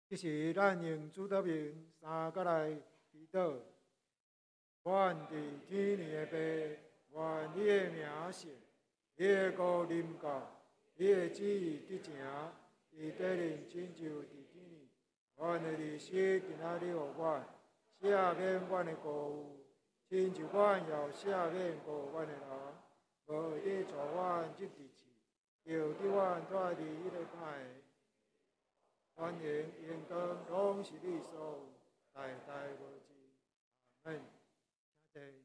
這時咱用主禱文三角來祈禱。阮佇天裡的父，願你的名聖，你的國臨到，你的旨意得成，佇地裡親像佇天裡。阮的日食今仔日予阮，赦免阮的過誤，親像阮也赦免過阮的人。無會得帶阮入佇試，著救阮脫離彼个歹的。權能榮光攏是你所有，代代無盡。阿門。請坐。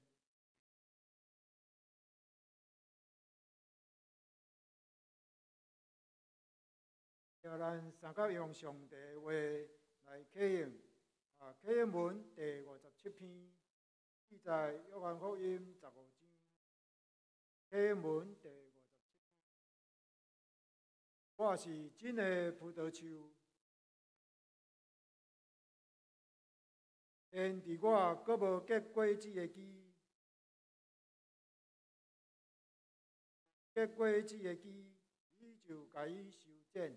叫咱三甲用上帝的話來啟應，啊，啟應文第57篇，記載約翰福音15章，啟應文第57篇。我是真的葡萄樹，連佇我閣無結果子的枝，結果子的枝，你就共伊修剪。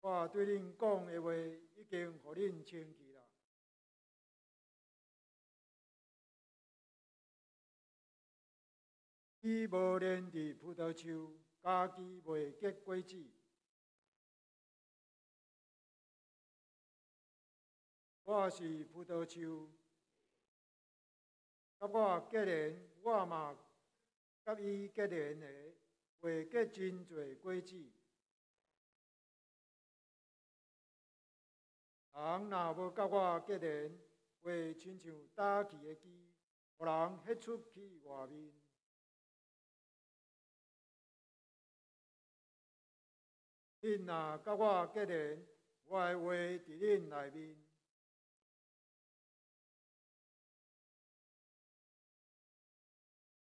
我對恁講的話，已經予恁清氣啦。伊無連佇葡萄樹，家己袂結果子。我是葡萄樹，佮我結連，我嘛佮伊結連的，會結真濟果子。人若無佮我結連，會親像焦去的枝，予人彼出去外面。恁若佮我結連，我的話佇恁內面。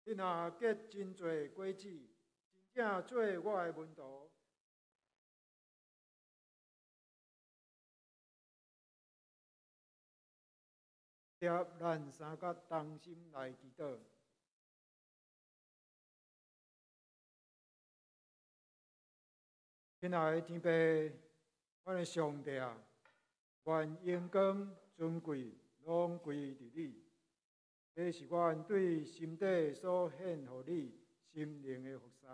恁若結真濟果子，真正做我的門徒。接咱三甲同心來祈禱。親愛的天父，阮的上帝啊，願榮光尊貴攏歸佇你。這是阮對心底所獻予你心靈的服侍。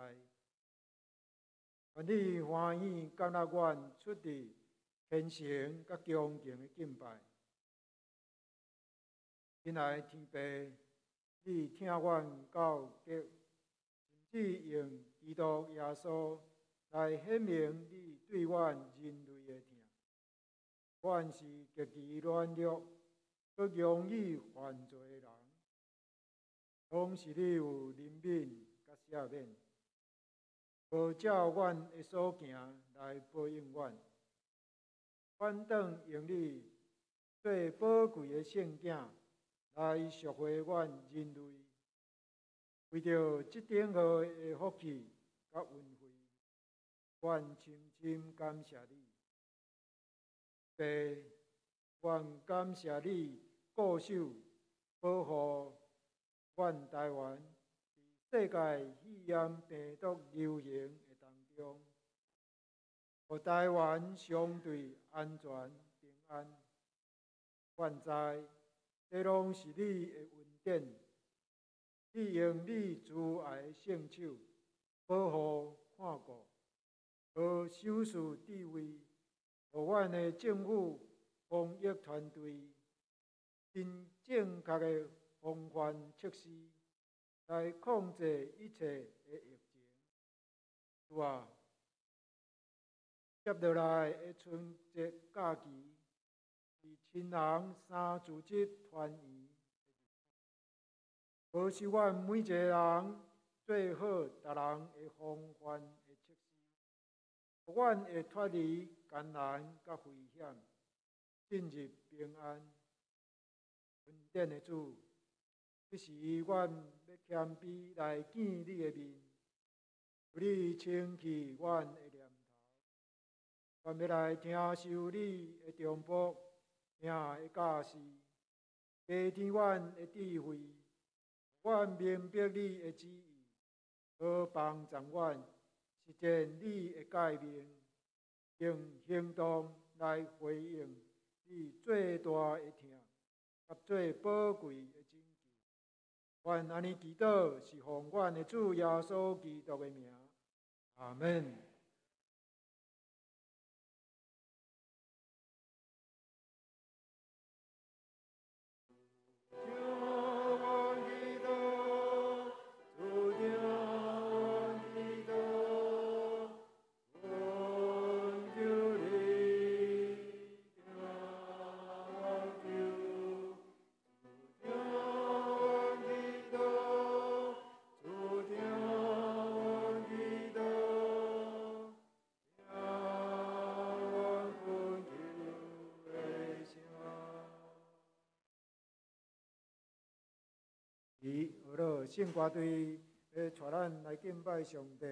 願你歡喜接納阮出自虔誠佮恭敬的敬拜。親愛的天父，你疼阮到極，甚至用基督耶穌來顯明你對阮人類的疼。阮是極其軟弱、閣容易犯罪的人，攏是你有憐憫佮赦免，無照阮的所行來報應阮，反轉用你最寶貴的聖囝來贖回阮人類，為著這等號的福氣佮恩惠，阮深深感謝你。父，阮感謝你固守保護阮台灣佇世界肺炎病毒流行的當中，予台灣相對安全平安。阮知這攏是你的恩典，你用你慈愛的聖手保護看顧，和賞賜智慧，予阮的政府防疫團隊真正確的防範措施，來控制一切的疫情。主啊，接落來的春節假期是親人三組織團圓，保守阮每一個人做好別人的防範的措施，予阮會脫離艱難佮危險，進入平安。恩典的主，這時阮欲謙卑來見你的面，求你清去阮的念頭，阮欲來聽受你的忠僕聽的教示，加添阮的智慧，阮明白你的旨意，好幫助阮實踐你的誡命。用行動來回應你最大的疼，佮最寶貴的拯救。阮按呢祈禱，是奉阮的主耶穌基督的名。阿們。聖歌隊欲帶咱來敬拜上帝，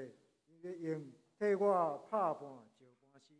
伊欲用替我拍拼石搬身。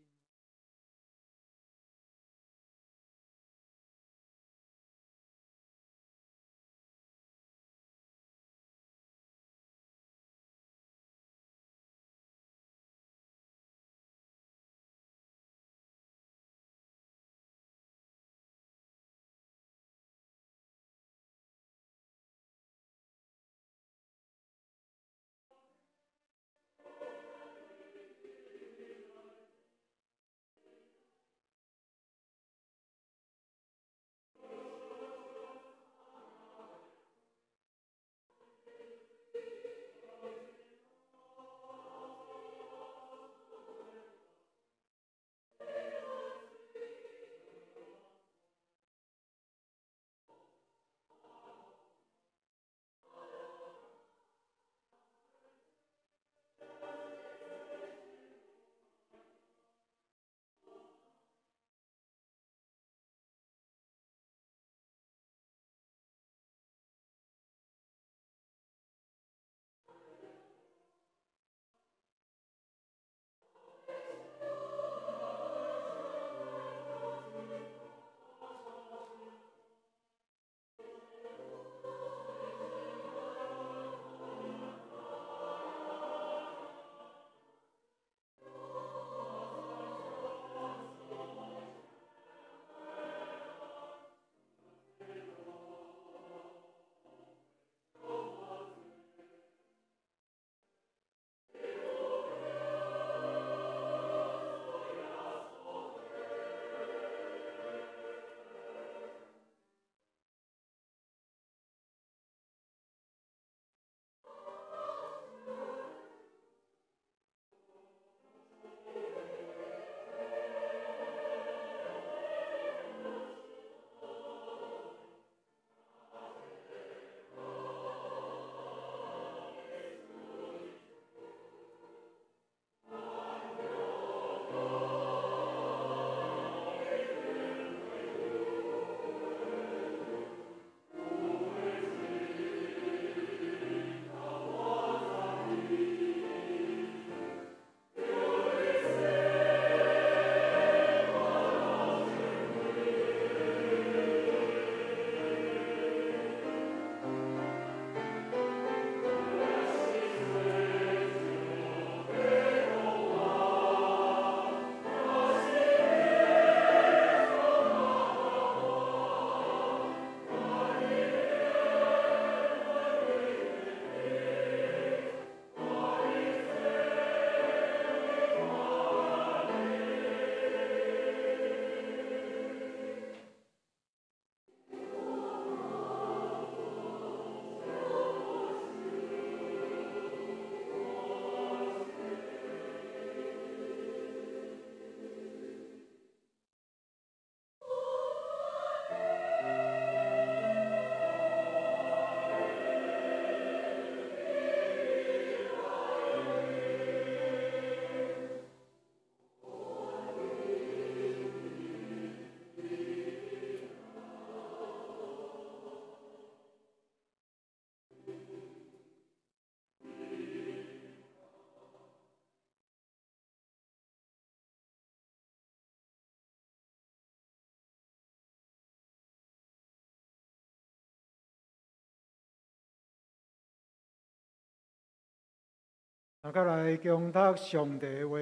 大家來恭讀上帝的話，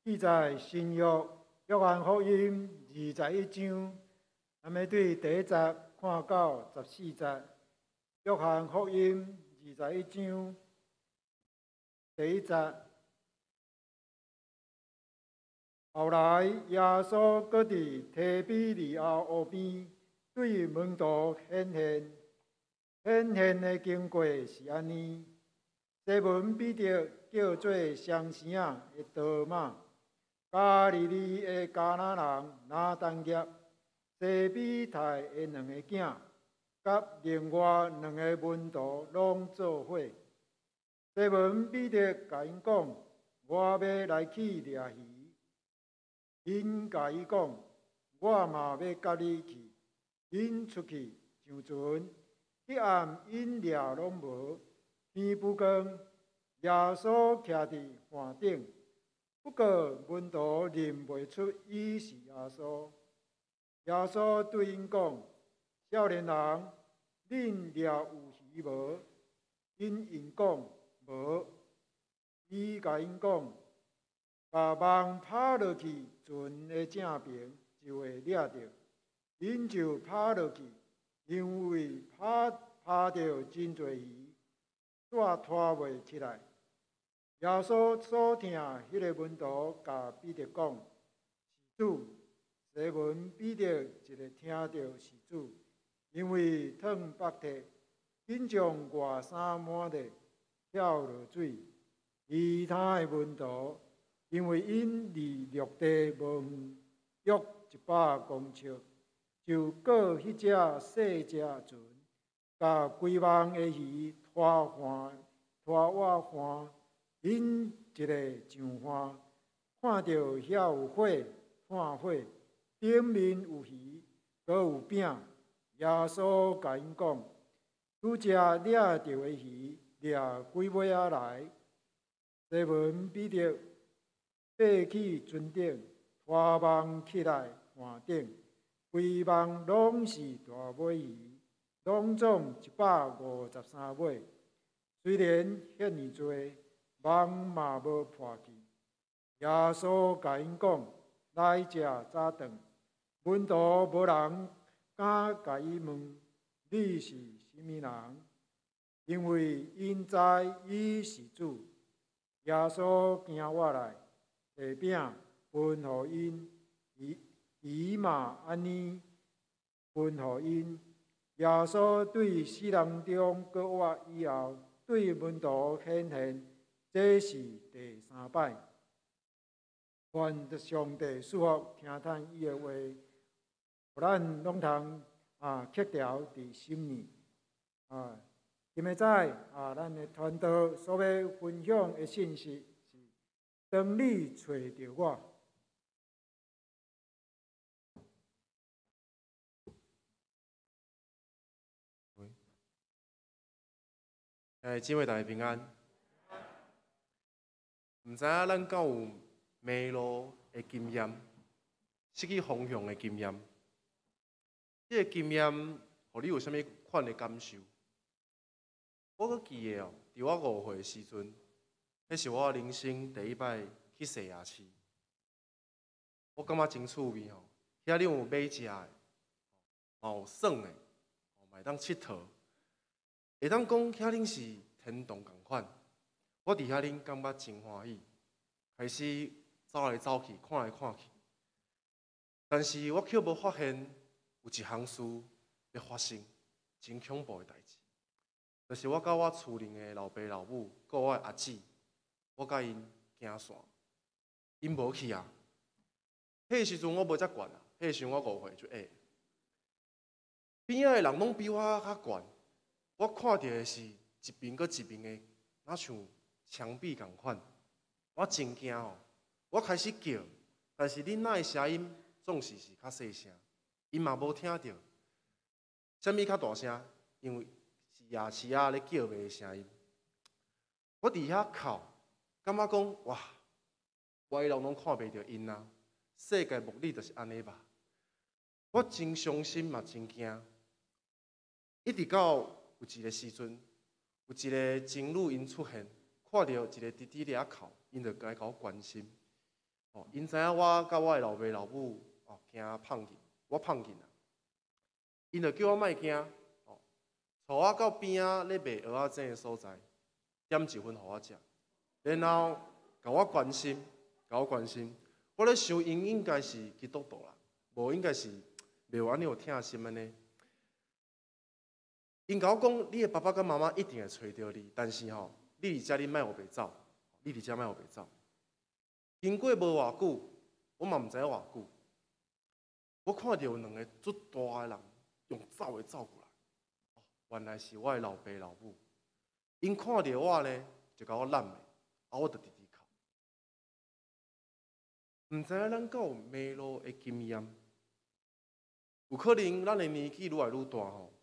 記載新約約翰福音21章，咱欲對第一節看到14節。約翰福音二十一章第一節。後來耶穌閣佇提比利亞湖邊對門徒顯現，顯現的經過是按呢：西門彼得叫做雙生仔的多馬，加利利的迦拿人拿但業，西庇太的兩个囝，佮另外兩个門徒攏做伙。西門彼得共𪜶講：我欲來去掠魚。𪜶共伊講：我嘛欲佮你去。𪜶出去上船，彼暗𪜶掠攏無。天晡光，耶穌徛佇岸頂，不過門徒認袂出伊是耶穌。耶穌對𪜶講：少年人，恁掠有魚無？𪜶應講：無。伊共𪜶講：共網拋落去船的正爿，就會掠著。𪜶就拋落去，因為拋拋著真濟魚，煞拖袂起來。耶穌所疼彼个門徒共彼得講：是主。西門彼得一下聽著是主，因為躉縛體，緊將外衫挽咧，跳落水。其他的門徒因為𪜶離陸地無遠，約100公尺，就過彼隻細隻船，共規網的魚拖岸，拖倚岸。𪜶一下上岸，看著遐有火炭火，頂面有魚，閣有餅。耶穌共𪜶講：拄才掠著的魚，掠幾尾仔來。西門彼得爬去船頂，拖網起來岸頂，規網攏是大尾魚，攏總153尾。雖然遐爾濟，網嘛無破去。耶穌共𪜶講：來食早頓。門徒無人敢共伊問：你是啥物人？因為𪜶知伊是主。耶穌行倚來，提餅分予𪜶，魚魚嘛按呢分予𪜶。耶穌對死人中閣活以後，對門徒顯現，這是第三擺。願上帝賜福聽趁伊的話，予咱攏通刻牢佇心裡啊。今仔早啊，咱的傳道所欲分享的信息是：當你揣著我。姊妹大家平安。毋知影咱敢有迷路的經驗，失去方向的經驗。這個經驗，予你有啥物款的感受？我閣記得哦，佇我5歲的時陣，彼是我人生第一擺去踅夜市。我感覺真趣味吼，遐裡有買食的，嘛有耍的，嘛會當𨑨迌。會當講遐裡是天堂仝款。我佇遐裡感覺真歡喜，開始走來走去，看來看去。但是我卻無發現有一項事咧發生，真恐怖的代誌。就是我佮我厝裡的老爸老母，佮我的阿姊，我佮𪜶行散，𪜶無去啊。彼个時陣我無遮懸啊，彼个時陣我5歲就矮。邊仔的人攏比我較懸，我看著的是一面閣一面的，若像牆壁仝款，我真驚哦！我開始叫，但是囡仔的聲音總是是較細聲，𪜶嘛無聽著。啥物較大聲？因為是夜市仔咧叫賣的聲音。我佇遐哭，感覺講哇，歪路攏看袂著𪜶啊！世界末日就是按呢吧。我真傷心嘛，真驚。一直到有一个時陣，有一个情侶𪜶出現，看著一个弟弟咧遐哭，𪜶就來共我關心。哦，𪜶知影我佮我的老爸老母哦驚麭去，我麭去啊。𪜶就叫我莫驚，哦，帶我到邊仔咧賣蚵仔煎的所在，點一份予我食，然後共我關心，共我關心。我咧想，𪜶應該是基督徒啦，無應該是袂有按呢有疼心按呢。𪜶共我講，你的爸爸佮媽媽一定會揣著你，但是吼，你佇遮你莫予白走，你佇遮莫予白走。經過無偌久，我嘛毋知影偌久，我看著有兩个足大的人用走的走過來，哦，原來是我的老爸老母。𪜶看著我呢，就共我攬的，啊，我就直直哭。毋知影咱敢有迷路的經驗？有可能咱的年紀愈來愈大吼，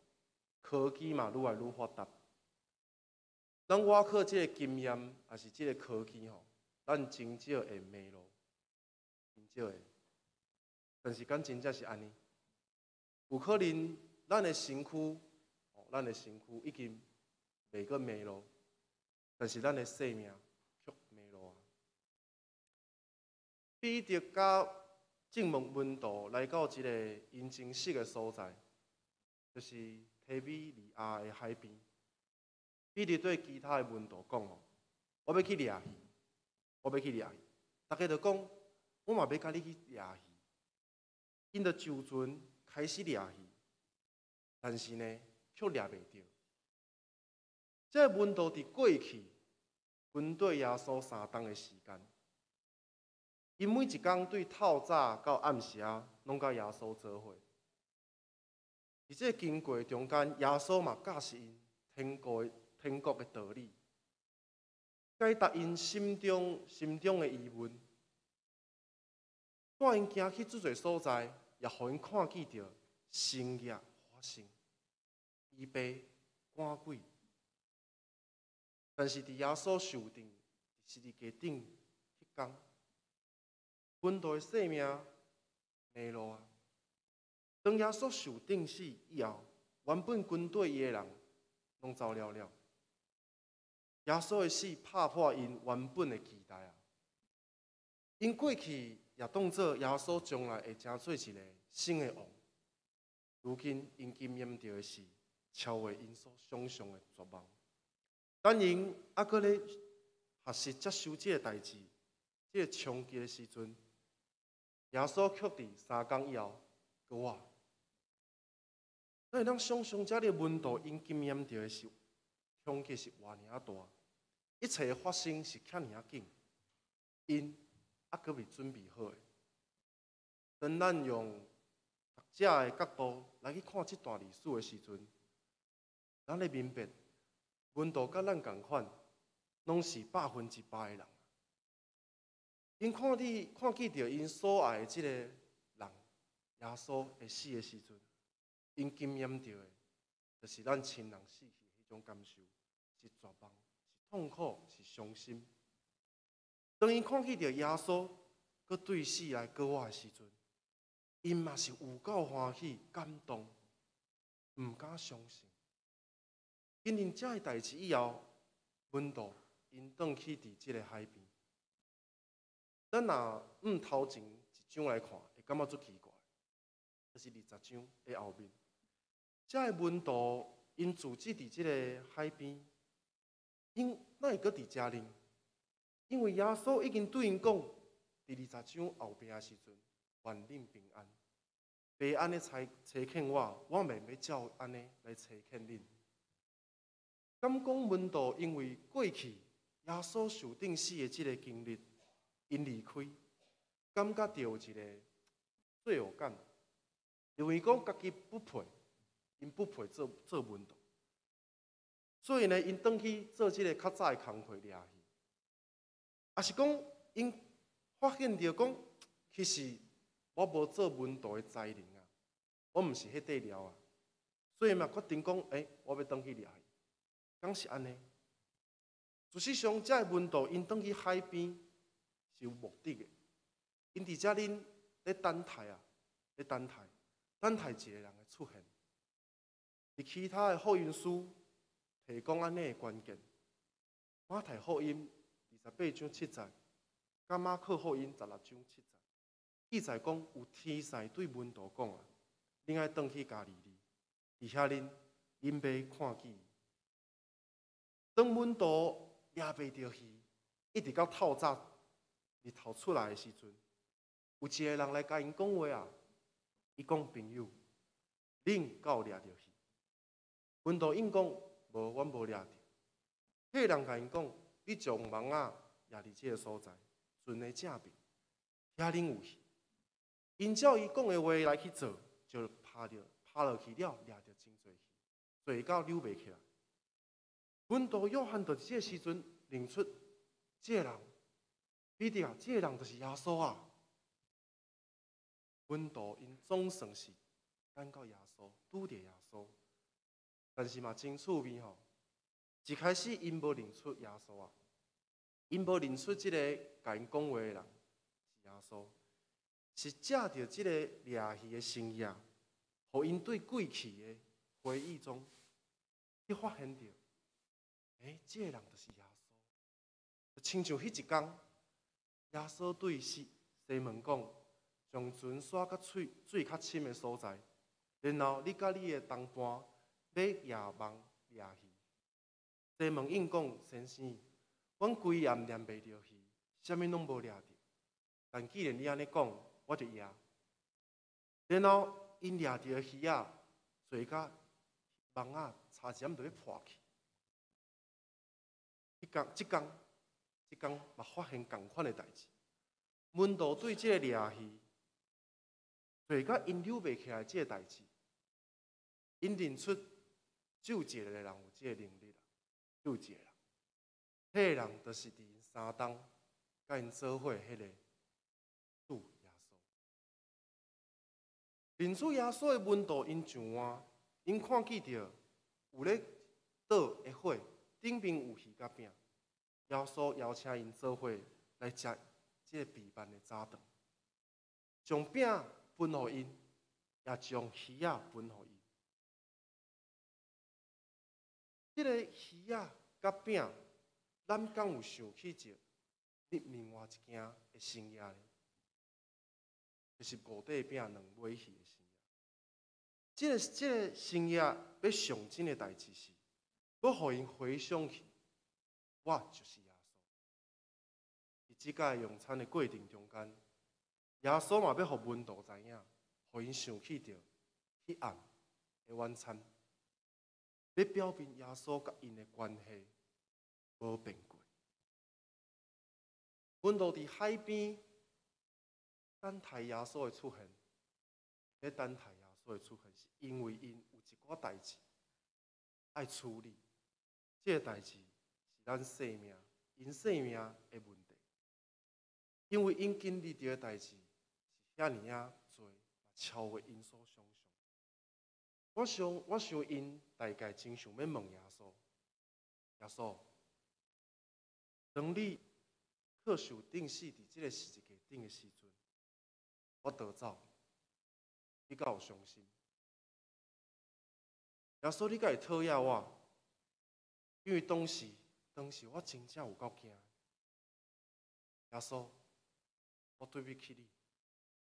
科技嘛愈來愈發達。咱倚靠這个經驗，抑是這个科技吼，咱真少會迷路，真少會。但是敢真正是按呢？有可能咱的身軀，咱的身軀已經袂閣迷路，但是咱的生命卻迷路啊！彼得佮眾門徒來到一个𪜶認識的所在，就是提比利亞的海邊。彼得對其他的門徒講：吼，我欲去掠魚，我欲去掠魚。逐家就講：我嘛欲佮你去掠魚。𪜶就上船開始掠魚，但是呢，卻掠袂著。這個門徒佇過去跟綴耶穌3冬的時間，𪜶每一工對透早到暗時仔，攏佮耶穌做伙。佇這個經過中間，耶穌嘛教示𪜶天國的道理，解答𪜶心中的疑問，帶𪜶行去足濟所在，也予𪜶看見著神蹟發生，醫病趕鬼。但是佇耶穌受釘十字架頂彼工，門徒的生命迷路啊！當耶穌受釘死以後，原本跟綴伊的人攏走了了。耶穌的死拍破𪜶原本的期待啊！𪜶過去也當做耶穌將來會成做一個新的王，如今𪜶經驗著的是超越𪜶所想象的絕望。當𪜶猶閣咧學習接受這个代誌、這个衝擊的時陣，耶穌卻佇3工以後閣活。咱會當想象這个門徒𪜶經驗著的是衝擊是偌爾仔大，一切的發生是遐爾仔緊，𪜶猶閣未準備好的。當咱用讀者的角度來去看這段歷史的時陣，咱會明白，門徒佮咱仝款，攏是100%的人。𪜶看見著𪜶所愛的這个人耶穌會死的時陣，𪜶經驗著的，就是咱親人死去彼種感受，是絕望，是痛苦，是傷心。當𪜶看見著耶穌閣對死來閣活的時陣，𪜶嘛是有夠歡喜、感動，毋敢相信。經歷這个代誌以後，門徒𪜶轉去佇這个海邊。咱若按頭前一章來看，會感覺足奇怪，就是20章的後面，這个門徒𪜶聚集佇這个海邊，𪜶哪會閣佇遮呢？因為耶穌已經對𪜶講，佇20章後邊的時陣，願恁平安。爸按呢差遣我，我嘛欲照按呢來差遣恁。敢講門徒因為過去耶穌受釘死的這个經歷，𪜶離開，感覺著有一个罪惡感，認為講家己不配，𪜶不配做門徒，所以呢，𪜶轉去做這个較早的工課掠魚，抑是講𪜶發現著講，其實我無做門徒的才能啊，我毋是彼塊料啊，所以嘛決定講，欸，我欲轉去掠魚，敢是按呢？事實上，這个門徒𪜶轉去海邊是有目的的，𪜶佇遮恁咧等待啊，咧等待，等待一个人的出現。佇其他的福音書提供按呢的關鍵，馬太福音28章7節，佮馬可福音16章7節，記載講有天使對門徒講啊：恁愛轉去加利利，佇遐恁欲看見伊。當門徒掠袂著魚，一直到透早日頭出來的時陣，有一個人來共𪜶講話啊！伊講朋友，恁敢有掠著魚？門徒應講無，阮無掠著。彼個人共𪜶講：你將網仔掖佇這个所在，船的正爿，遐恁有魚。𪜶照伊講的話來去做，就拋落去了，掠著真濟魚，濟到搝袂起來。門徒約翰就佇這个時陣認出這个人，彼得啊，這个人就是耶穌啊！門徒𪜶總算是等到耶穌，拄著耶穌，但是嘛真趣味吼。一開始𪜶無認出耶穌啊，𪜶無認出這個共𪜶講話的人是耶穌，是藉著這个掠魚的生意，予𪜶對過去的回憶中去發現著，這个人就是耶穌。就親像彼一工，耶穌對西門講：將船徙較水較深的所在，然後你佮你的同伴欲掖網掠魚。西門應講：先生，阮規暗掠袂著魚，啥物攏無掠著。但既然你按呢講，我就掖。然後𪜶掠著魚仔，濟甲網仔差一點就欲破去。彼工、這工、這工嘛發現仝款的代誌。門徒對這个掠魚，濟甲𪜶搝袂起來這个代誌，𪜶認出只有一个人有這个能力，只有一個人，彼个人就是佇𪜶三冬佮𪜶做伙彼个主耶穌。認出耶穌的門徒，𪜶上岸，𪜶看見著有咧桌的火，頂面有魚佮餅。耶穌邀請𪜶做伙來食這个備辦的早頓，將餅分予𪜶，也將魚仔分予𪜶。這个魚仔佮餅，咱敢有想起著另外一件的生意呢？就是五塊餅兩尾魚的生意。這个生意欲象徵的代誌是，欲予𪜶回想起，我就是耶穌。佇這擺用餐的過程中間，耶穌嘛欲予門徒知影，予𪜶想起著彼暗的晚餐，欲表明耶穌佮𪜶的關係無變過。門徒佇海邊等待耶穌的出現，咧等待耶穌的出現，是因為𪜶有一寡代誌愛處理。這个代誌是咱生命、𪜶生命的問題。因為𪜶經歷著的代誌是遐爾仔濟，超過𪜶所想象。我想，𪜶大概真想欲問耶穌：耶穌，當你去受釘死佇這个十字架頂的時陣，我逃走，你敢有傷心？耶穌，你敢會討厭我？因為當時我真正有夠驚。耶穌，我對不起你，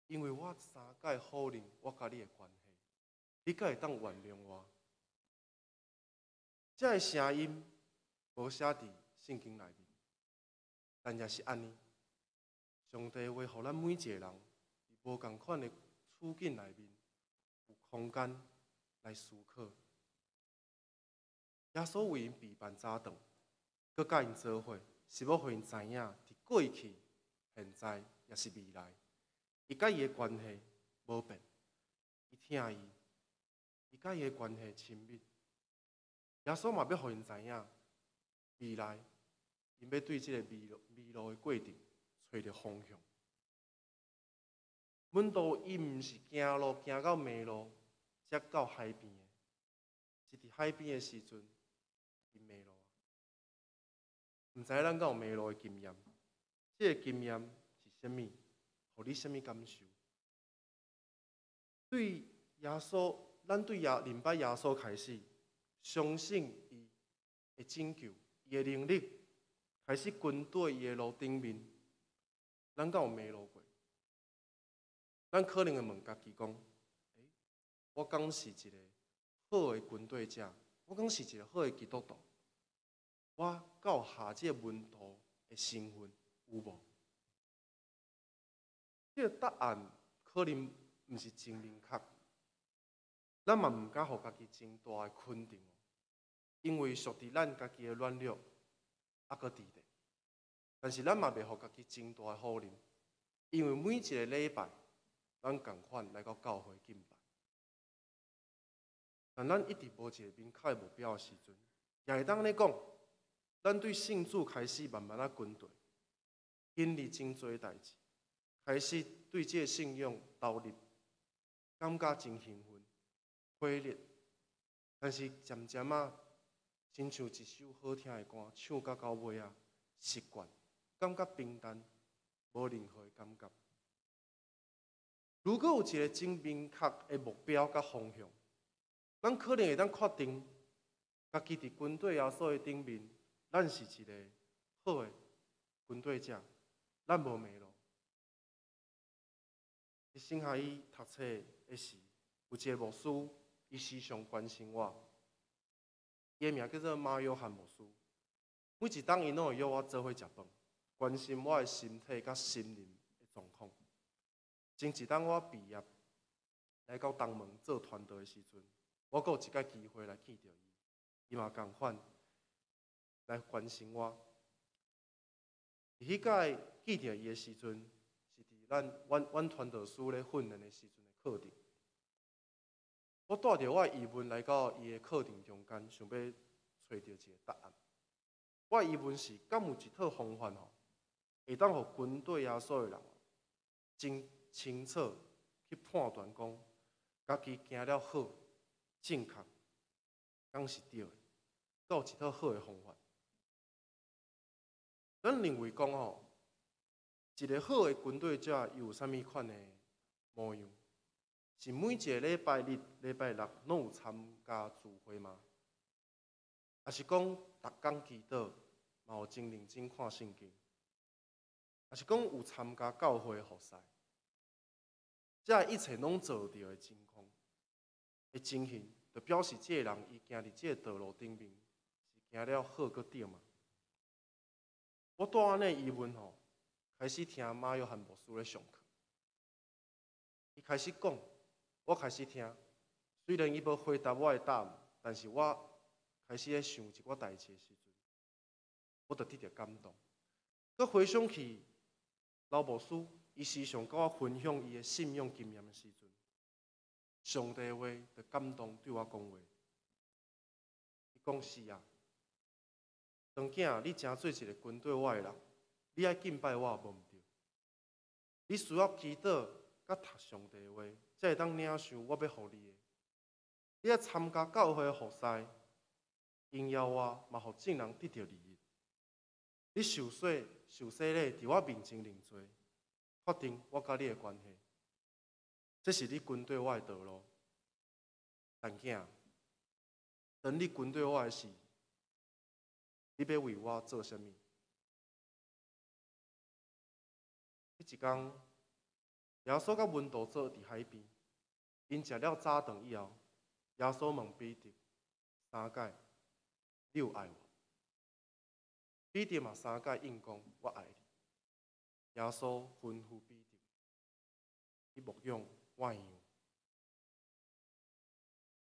因為我三擺否認我佮你的關係，你敢會當原諒我？這个聲音無寫佇聖經內面，但也是按呢。上帝話予咱每一個人佇無仝款的處境內面，有空間來思考。耶穌為𪜶備辦早頓，閣佮𪜶做伙，是欲予𪜶知影，佇過去、現在，抑是未來，伊佮伊的關係無變，伊疼伊，伊佮伊的關係親密。耶穌嘛欲予𪜶知影，未來𪜶欲對這个迷路的過程揣著方向。門徒伊毋是行路行到迷路，才到海邊的，是佇海邊的時陣，𪜶迷路。毋知咱敢有迷路的經驗？這个經驗是啥物？予你啥物感受？對耶穌，咱對認捌耶穌開始，相信伊的拯救，伊的能力，開始跟綴伊的路頂面。咱敢有迷路過？咱可能會問家己講：欸，我敢是一个好的跟綴者？我敢是一个好的基督徒？我敢有合這个門徒的身份有無？這个答案可能毋是真明確，咱嘛毋敢予家己真大的肯定，因為屬佇咱家己的軟弱猶閣佇咧。但是咱嘛袂予家己真大的否認，因為每一个禮拜，咱仝款來到教會敬拜。但咱一直無一个明確的目標的時陣，也會當按呢講，咱對信主開始慢慢仔跟綴，經歷真濟代誌，開始對這个信仰投入，感覺真興奮、火熱。但是漸漸仔，親像一首好聽的歌，唱到到尾仔，習慣，感覺平淡，無任何的感覺。如果有一个真明確的目標佮方向，咱可能會當確定，家己佇跟綴耶穌的頂面，咱是一个好的跟綴者，咱無迷路。佇神學院讀冊的時，有一個牧師，伊時常關心我。伊的名叫做馬約翰牧師。每一當伊攏會約我做伙食飯，關心我的身體佮心靈的狀況。前一當我畢業來到東門做傳道的時陣，我閣有一擺機會來見著伊，伊嘛仝款來關心我。佇彼擺見著伊的時陣，是佇咱阮阮傳道師咧訓練的時陣的課程。我帶著我的疑問來到伊的課程中間，想欲揣著一个答案。我的疑問是：敢有一套方法吼，會當予跟綴耶穌的人真清楚去判斷講，家己行了好、正確，敢是對的？敢有一套好的方法？咱認為講吼，一个好的跟綴者，伊有啥物款的模樣？是每一个禮拜日、禮拜六攏有參加聚會嗎？抑是講逐工祈禱，嘛有真認真看聖經？抑是講有參加教會服侍？這一切攏做著的情況的情形，就表示這个人伊行佇這个道路頂面是行了好閣對嗎？我帶按呢疑問吼，開始聽馬約翰牧師咧上課。伊開始講，我開始聽。雖然伊無回答我的答案，但是我開始咧想一寡代誌的時陣，我就得著感動。閣回想起老牧師，伊時常佮我分享伊的信仰經驗的時陣，上帝的話就感動對我講話。伊講是啊，長囝，你成做一个跟綴我的人，你愛敬拜我無毋對。你需要祈禱佮讀上帝的話，才會當領受我欲予你的。你愛參加教會服侍，榮耀我，嘛予眾人得著利益。你受洗受洗禮，佇我面前認罪，確定我佮你的關係。這是你跟綴我的道路。但囝，當你跟綴我的時，你欲為我做啥物？彼一工，耶穌佮門徒坐佇海邊，𪜶食了早頓以後，耶穌問彼得三擺：你有愛我？彼得嘛三擺應講：我愛你。耶穌吩咐彼得去牧養我的羊。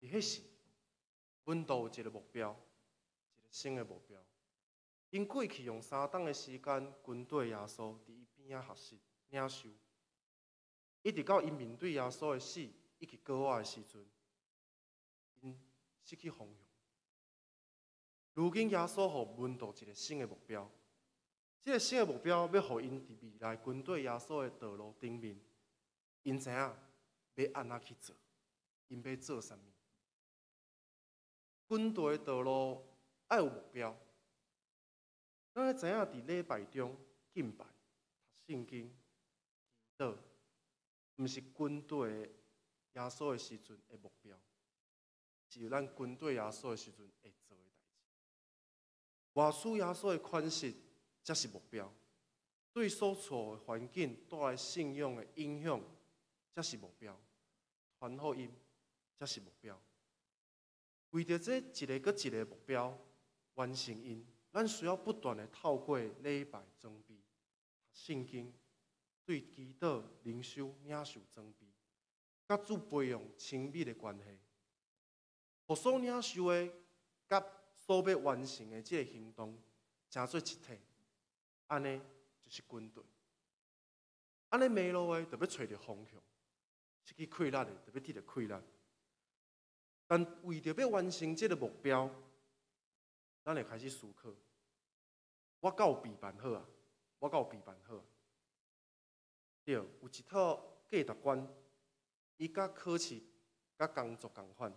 佇彼時，門徒有一个目標，一个新的目標。𪜶過去用3冬的時間跟綴耶穌，佇伊邊仔學習領受，一直到𪜶面對耶穌的死以及復活的時陣，𪜶失去方向。如今耶穌予門徒一个新的目標，這个新的目標欲予𪜶佇未來跟綴耶穌的道路頂面，𪜶知影欲按怎去做，𪜶欲做啥物。跟綴的道路愛有目標。咱愛知影佇禮拜中敬拜、讀聖經、祈禱，毋是跟綴耶穌的時陣的目標，是咱跟綴耶穌的時陣會做的代誌。活出耶穌的款式，才是目標。對所處的環境帶來信仰的影響，才是目標。傳福音才是目標。為著這一个閣一个目標完成𪜶，咱需要不斷的透過禮拜裝備、聖經、對祈禱、靈修、領受裝備，佮主培養親密的關係，予所領受的佮所欲完成的這个行動，成做一體，按呢就是軍隊。按呢迷路的，就欲揣著方向；失去氣力的，就欲得著氣力。但為著欲完成這个目標，咱會開始思考：我敢有備辦好啊？我敢有備辦好？對，有一套價值觀，伊佮考試、佮工作仝款，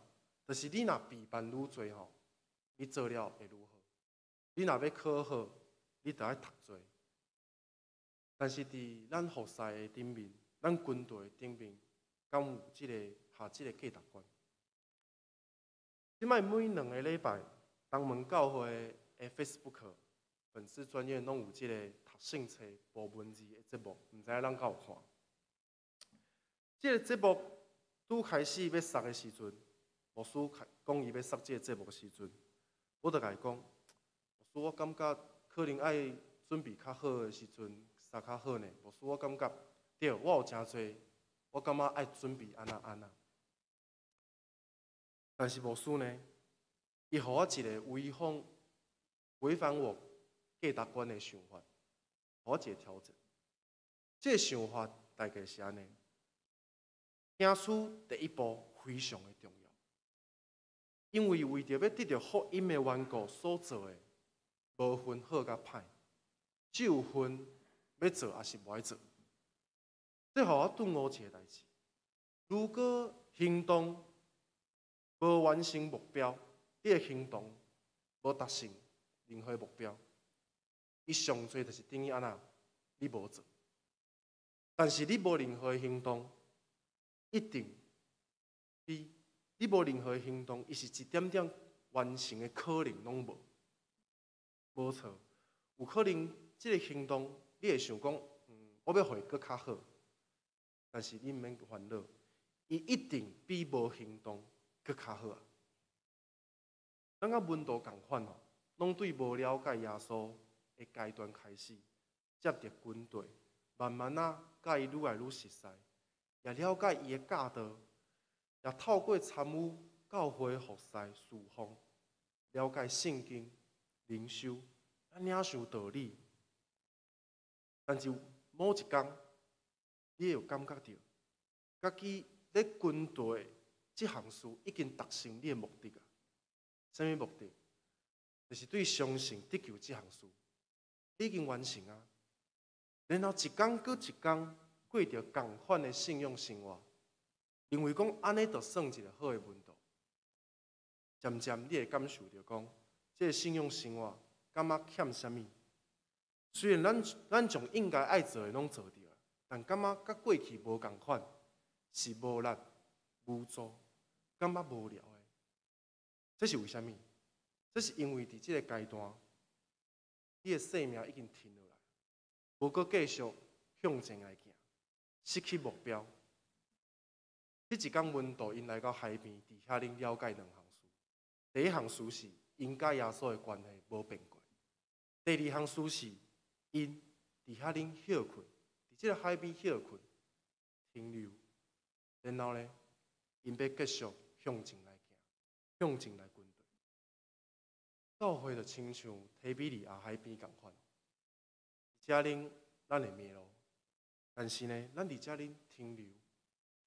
就是你若備辦愈濟吼，你做了會愈好；你若欲考好，你就愛讀濟。但是佇咱服侍的頂面，咱軍隊的頂面，敢有這个下這个價值觀？這擺每2個禮拜，東門教會的 Facebook 粉絲專頁攏有這个讀聖冊報文字的節目，毋知影咱敢有看？這个節目拄開始欲捒的時陣，牧師講伊欲捒這个節目的時陣，我就共伊講，牧師，我感覺可能愛準備較好的時陣，捒較好呢。牧師，我感覺對，我有誠濟，我感覺愛準備按怎按怎。但是牧師呢，伊予我一个違反我價值觀的想法，予我一个挑戰。這个想法大概是按呢：行出第一步非常的重要，因為為著欲得著福音的緣故所做的，無分好佮歹，只有分欲做抑是無愛做。這予我頓悟一个代誌：如果行動無完成目標，你的行動無達成任何目標，伊上濟就是等於按怎？你無做，但是你無任何行動，一定比你無任何行動，伊是一點點完成的可能攏無。無錯，有可能這个行動你會想講，我欲予伊閣較好，但是你毋免煩惱，伊一定比無行動閣較好啊！咱佮門徒仝款吼，攏對無了解耶穌的階段開始，接著軍隊，慢慢仔佮伊愈來愈熟似，也了解伊的教導，也透過參與教會服侍侍奉，了解聖經、靈修，咱領受道理。但是某一工，你會有感覺著，家己咧軍隊這項事已經達成你的目的啊！啥物目的？就是對相信得救這項事，你已經完成啊！然後一工閣一工過著仝款的信仰生活，認為講按呢就算一个好的門徒。漸漸你會感受著講，這个信仰生活感覺欠啥物？雖然咱將應該愛做的攏做著，但感覺佮過去無仝款，是無力、無助，感覺無聊的。這是為啥物？這是因為佇這个階段，你的生命已經停落來，無閣繼續向前來行，失去目標。彼一工門徒𪜶來到海邊，佇遐恁了解兩項事。第一項事是𪜶佮耶穌的關係無變過。第二項事是𪜶佇遐恁歇睏，佇這个海邊歇睏停留，然後呢，𪜶欲繼續向前來行，向前來軍隊。教會就親像提比哩亞海邊仝款，佇遮恁咱會迷路，但是呢，咱佇遮恁停留、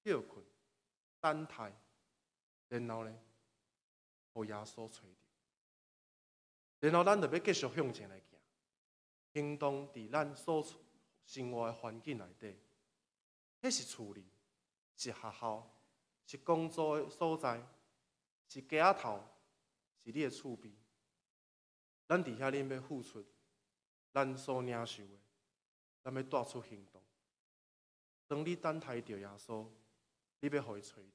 歇睏、等待，然後呢，予耶穌揣著，然後咱就欲繼續向前來行，行動佇咱所生活的環境內底，彼是厝裡，是學校，是工作的所在，是街仔頭，是你的厝邊。咱佇遐恁欲付出，咱所領受的，咱欲帶出行動。當你等待著耶穌，你欲予伊揣著，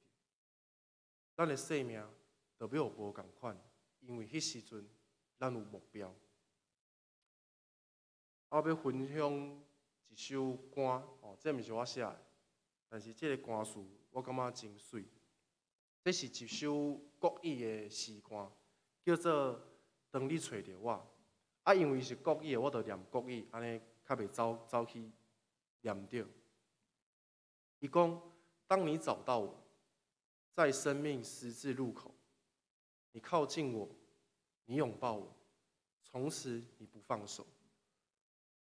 咱的生命就欲有無仝款，因為彼時陣咱有目標。我欲分享一首歌哦，這毋是我寫的，但是這個歌詞我感覺真媠。這是一首國語的詩歌，叫做《當你揣著我》。啊，因為是國語的，我就念國語，按呢較袂走走去念著。伊講：當你找到我，在生命十字路口，你靠近我，你擁抱我，從此你不放手。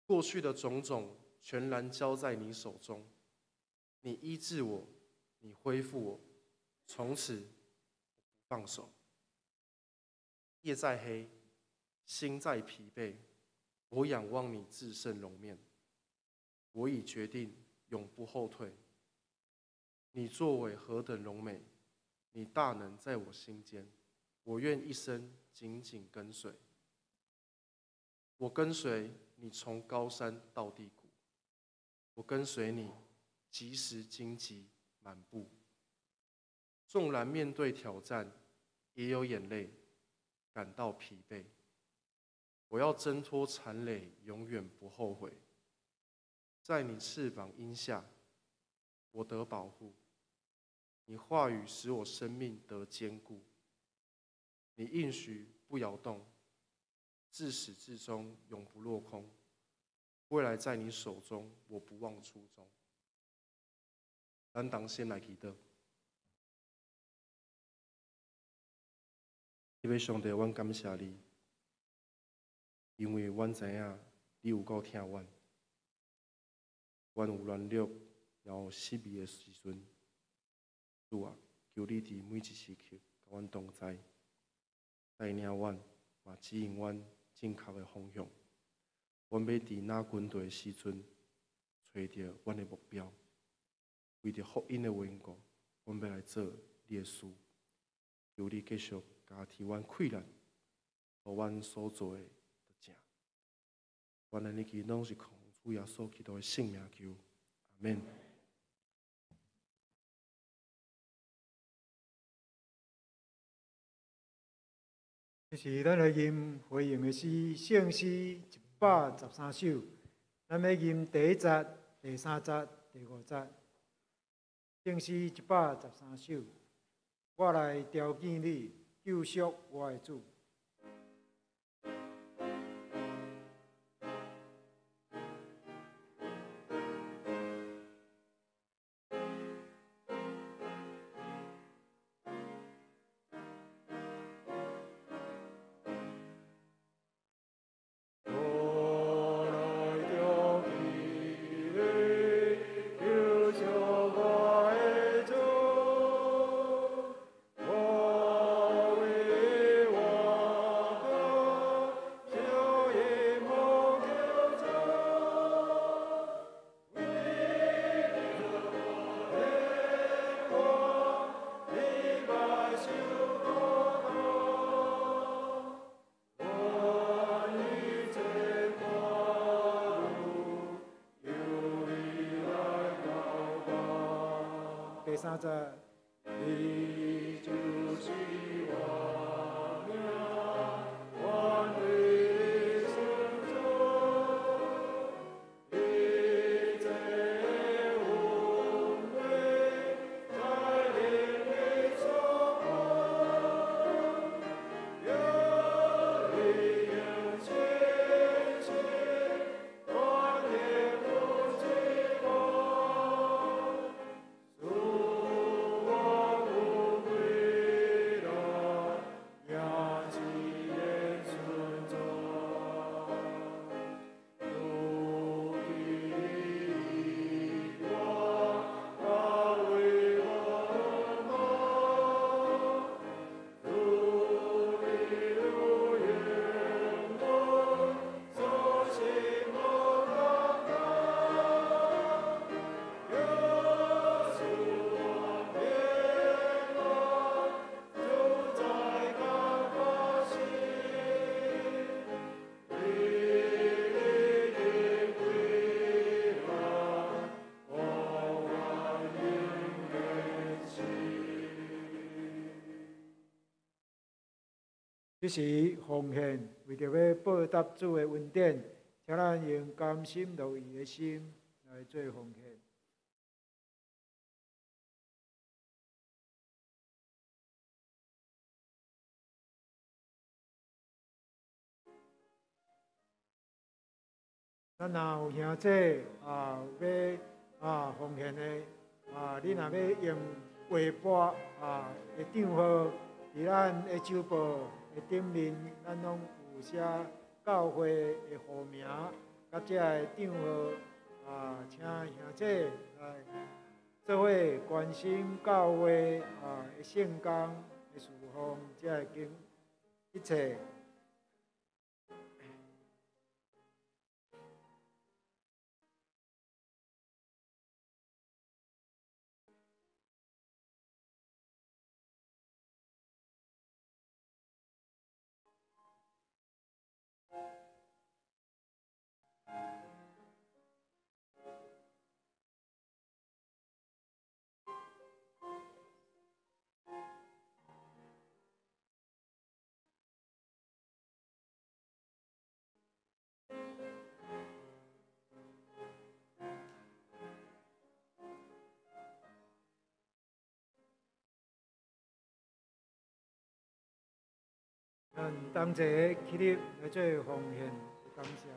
過去的種種全然交在你手中，你醫治我，你恢復我，從此不放手。夜再黑，心再疲憊，我仰望你至聖容面，我已決定永不後退。你作為何等榮美，你大能在我心間，我願一生緊緊跟隨。我跟隨你從高山到低谷，我跟隨你，即使荊棘滿布。縱然面對挑戰，也有眼淚，感到疲憊。我要掙脫纏累，永遠不後悔。在你翅膀蔭下，我得保護。你話語使我生命得堅固。你應許不搖動，自始至終永不落空。未來在你手中，我不忘初衷。咱同心來祈禱。這位上帝，阮感謝你，因為阮知影你有夠疼阮。阮有軟弱，也有失意的時陣，主啊，求你佇每一時刻佮阮同在，帶領阮，嘛指引阮正確的方向。阮欲佇若軍隊的時陣，揣著阮的目標，為著福音的緣故，阮欲來做你的事。求你繼續加添阮氣力，予阮所做的得正。阮按呢祈攏是奉主耶穌基督的聖名求，阿們。這是咱來吟回應的詩，聖詩113首。咱欲吟第一節、第三節、第五節。聖詩113首，我來朝見你，救贖我的主。第三節，你就是我命，我的生主，一切恩惠在你的手中，有你用信心，我的不寂寞。這是奉獻，為著欲報答主的恩典，請咱用甘心樂意的心來做奉獻。咱若有兄弟啊，欲啊奉獻的啊，你若欲用劃撥啊的帳號，佇咱的周報的頂面，咱攏有寫教會的戶名，佮這个帳號啊，請兄弟來做伙關心教會啊的聖工的事奉，這个經一切。咱同齊起立來做奉獻，感謝。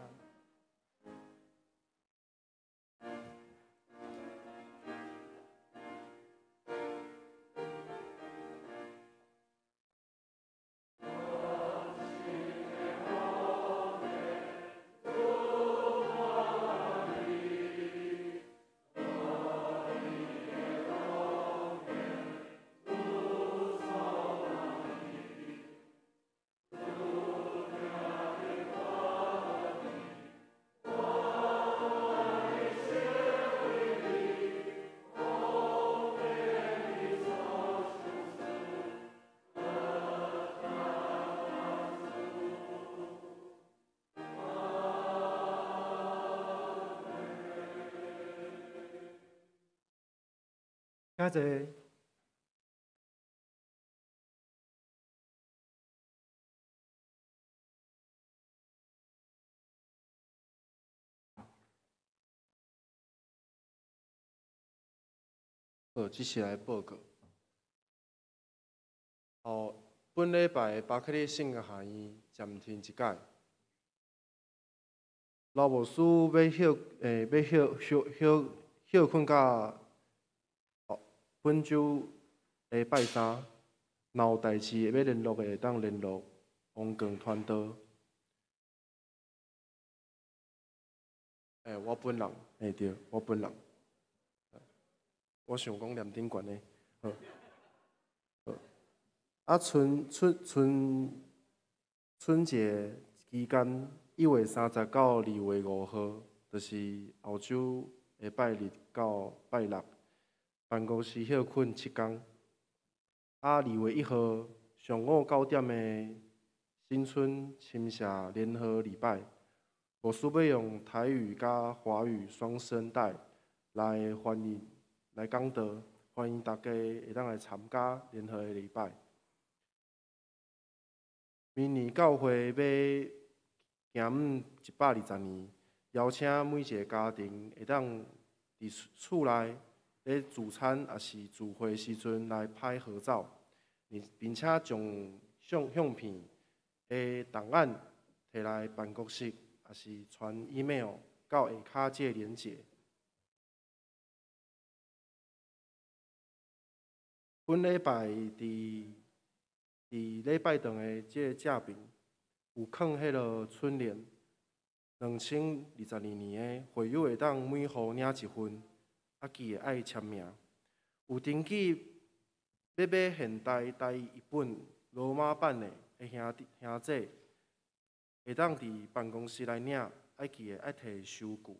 請坐。好，接下來報告。哦，本禮拜巴克利聖樂學院暫停一擺。老牧師欲歇，欲歇休休歇睏到本週的拜三，若有代誌欲聯絡的，會當聯絡王強傳道。我本人，對，我本人。我想講念頂懸的，好。好。啊，春春春春節期間，1月30到2月5號，就是後週的拜日到拜六，辦公室歇睏7工。啊，2月1號上午9點的新春親社聯合禮拜，牧師欲用台語佮華語雙聲帶來翻譯。來講道，歡迎大家會當來參加聯合的禮拜。明年教會欲行滿120年，邀請每一个家庭會當佇厝內咧聚餐，抑是聚會時陣來拍合照，並且將相片的檔案提來辦公室，抑是傳 email 到下跤這个連結。本禮拜佇禮拜堂的這个正邊有囥彼个春聯，2022年的會友會當每戶領一份，啊記得愛簽名。有登記欲買現代台語譯本羅馬版的兄弟兄姊，會當佇辦公室來領，愛記得愛提收據。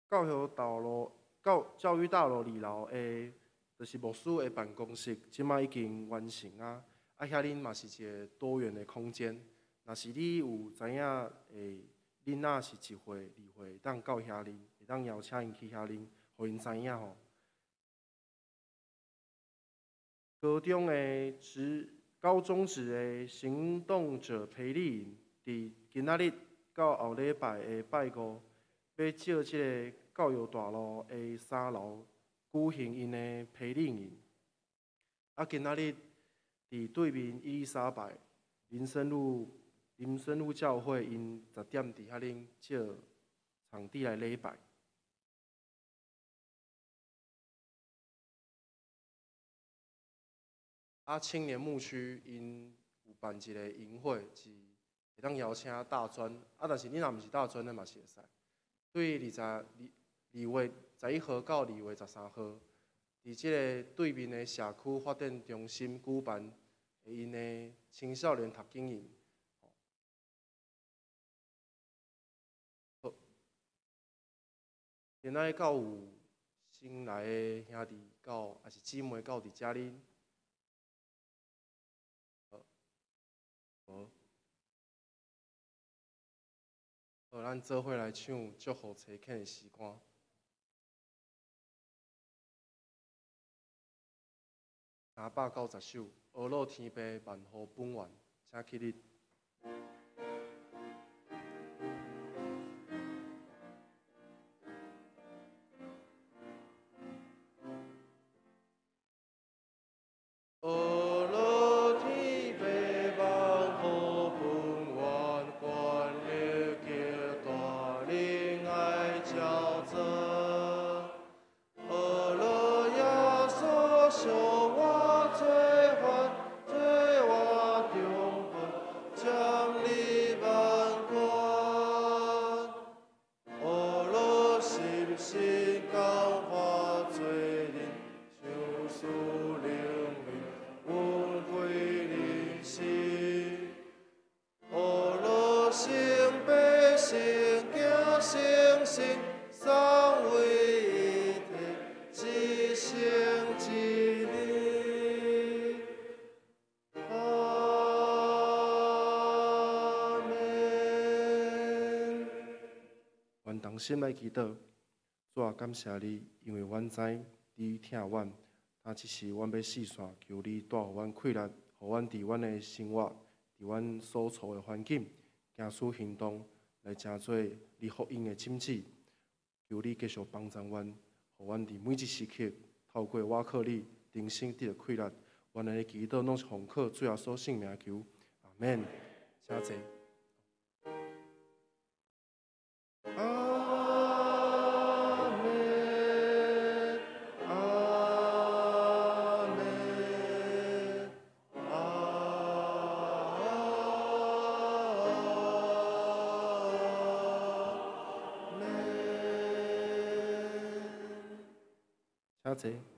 教學道路。教教育大樓二樓的，就是牧師的辦公室，這擺已經完成啊！啊，遐爾嘛是一个多元的空間。若是你有知影的囡仔是一歲、二歲，會當到遐爾，會當邀請𪜶去遐爾，予𪜶知影吼。高中的職高中職的行動者培力營，伫今仔日到后礼拜的拜五，欲借这个教育大楼的三楼举行𪜶的培灵营。啊，今仔日伫对面伊丽莎白林森路教会，𪜶10点伫遐顶借场地来礼拜。啊，青年牧区𪜶有办一个营会，是会当邀请大专，啊，但是你若毋是大专的嘛是会使。对2月21号到2月13号，伫这个对面的社区发展中心举办𪜶的青少年读经营。好，今仔日敢有新来的兄弟到，抑是姊妹到伫遮哩？好，好，咱做伙来唱祝福差遣的诗歌。390首，阿乐天父万福本愿，请起立。同心来祈祷，主啊，感谢你，因为阮知你疼阮。啊，这时阮欲四散，求你带予阮气力，予阮伫阮的生活，伫阮所处的环境，行出行动来成做你福音的种子。求你继续帮助阮，予阮伫每一时刻透过倚靠你，重新得著气力。阮的祈祷拢是奉靠主耶稣圣名求，阿们。请坐。请坐。